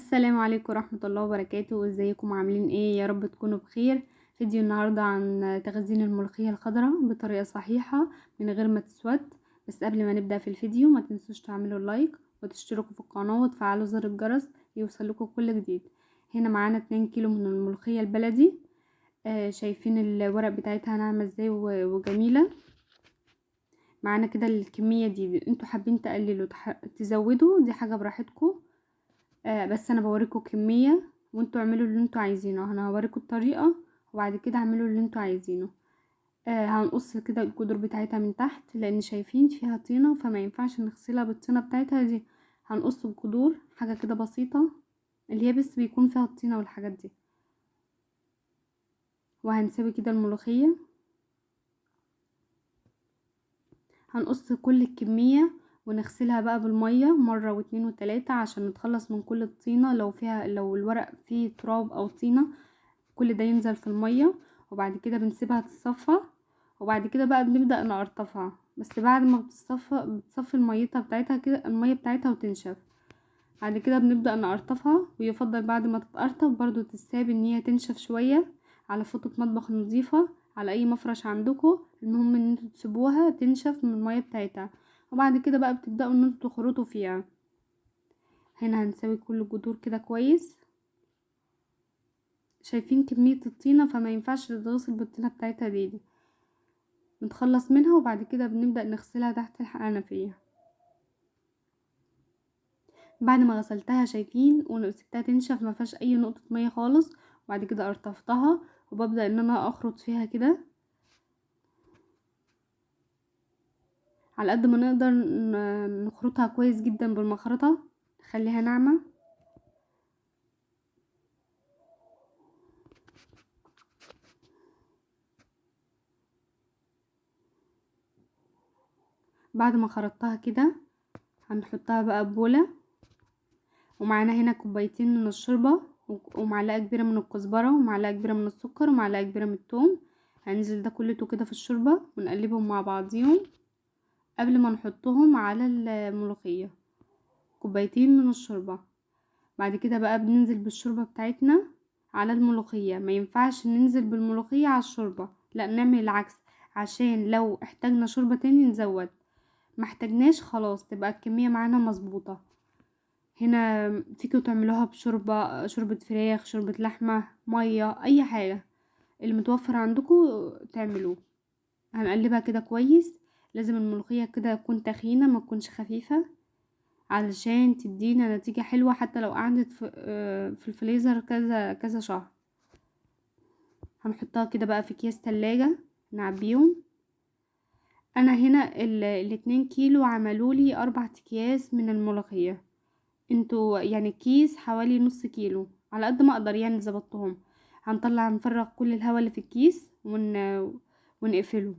السلام عليكم ورحمة الله وبركاته. ازيكم عاملين ايه؟ يا رب تكونوا بخير. فيديو النهاردة عن تخزين الملوخية الخضراء بطريقة صحيحة من غير ما تسود. بس قبل ما نبدأ في الفيديو ما تنسوش تعملوا لايك وتشتركوا في القناة وتفعلوا زر الجرس يوصلكوا كل جديد. هنا معانا 2 كيلو من الملوخية البلدي، شايفين الورق بتاعتها ناعمة ازاي وجميلة. معانا كده الكمية دي، انتوا حابين تقللوا تزودوا دي حاجة براحتكم، بس انا بوريكم كمية وانتوا اعملوا اللي انتوا عايزينه. انا هوريكم الطريقة وبعد كده اعملوا اللي انتوا عايزينه. هنقص كده الجدر بتاعتها من تحت لان شايفين فيها طينة، فما ينفعش نغسلها بالطينة بتاعتها دي. هنقص الجذور حاجة كده بسيطة اللي هي بس بيكون فيها الطينة والحاجات دي. وهنسوي كده الملوخية، هنقص كل الكمية ونغسلها بقى بالمية مرة واتنين وتلاتة عشان نتخلص من كل الطينة. لو الورق فيه تراب او طينة كل ده ينزل في المية. وبعد كده بنسيبها تتصفى، وبعد كده بقى بنبدأ نقرطفها. بس بعد ما بتصفي الميتها بتاعتها كده، المية بتاعتها وتنشف. بعد كده بنبدأ نقرطفها، ويفضل بعد ما تتقرطف برضو تتساب ان هي تنشف شوية على فوطة مطبخ نظيفة على اي مفرش عندكم. المهم ان انتوا تسيبوها تنشف من المية بتاعتها، وبعد كده بقى بتبدأوا ان انتوا تخرطوا فيها. هنا هنسوي كل الجذور كده كويس. شايفين كمية الطينة، فما ينفعش تتغسل بالطينة بتاعتها دي، نتخلص منها. وبعد كده بنبدأ نغسلها تحت الحنفية. بعد ما غسلتها شايفين وسبتها تنشف ما فيهاش اي نقطة مية خالص. وبعد كده قرطفتها وببدأ ان انا اخرط فيها كده على قد ما نقدر، نخرطها كويس جدا بالمخرطة نخليها ناعمة. بعد ما خرطتها كده هنحطها بقى بولة، ومعانا هنا كوبايتين من الشوربة ومعلقة كبيرة من الكزبرة ومعلقة كبيرة من السكر ومعلقة كبيرة من الثوم. هننزل ده كله كده في الشوربة ونقلبهم مع بعضيهم قبل ما نحطهم على الملوخية. كوبايتين من الشوربة. بعد كده بقى بننزل بالشوربة بتاعتنا على الملوخية. ما ينفعش ننزل بالملوخية على الشوربة، لا نعمل العكس، عشان لو احتاجنا شوربة تاني نزود، ما احتاجناش خلاص تبقى الكمية معانا مظبوطة. هنا فيكوا تعملوها بشوربة، شوربة فراخ، شوربة لحمة، مية، اي حاجة اللي متوفر عندكم تعملوه. هنقلبها كده كويس. لازم الملوخية كده تكون تخينة ما تكونش خفيفة علشان تدينا نتيجة حلوة حتى لو قعدت في الفريزر كذا كذا شهر. هنحطها كده بقى في اكياس تلاجة نعبيهم. انا هنا 2 كيلو عملولي 4 اكياس من الملوخية. انتوا يعني كيس حوالي نص كيلو على قد ما اقدر يعني ظبطتهم. هنطلع نفرغ كل الهواء اللي في الكيس ونقفله.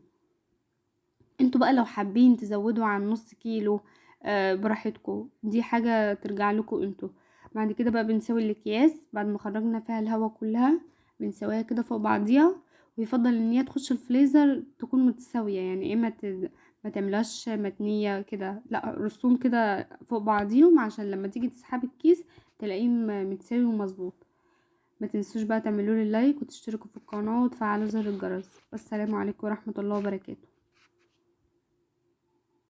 انتوا بقى لو حابين تزودوا عن نص كيلو براحتكم، دي حاجة ترجع لكم انتوا. بعد كده بقى بنسوي الاكياس بعد ما خرجنا فيها الهواء كلها، بنسويها كده فوق بعضيها. ويفضل ان هي تخش الفريزر تكون متساوية، يعني ايه ما تعملهاش متنية كده، لا رسوم كده فوق بعضيهم عشان لما تيجي تسحبي الكيس تلاقيه متساوي ومظبوط. ما تنسوش بقى تعملوا لي لايك وتشتركوا في القناة وتفعلوا زر الجرس. والسلام عليكم ورحمة الله وبركاته.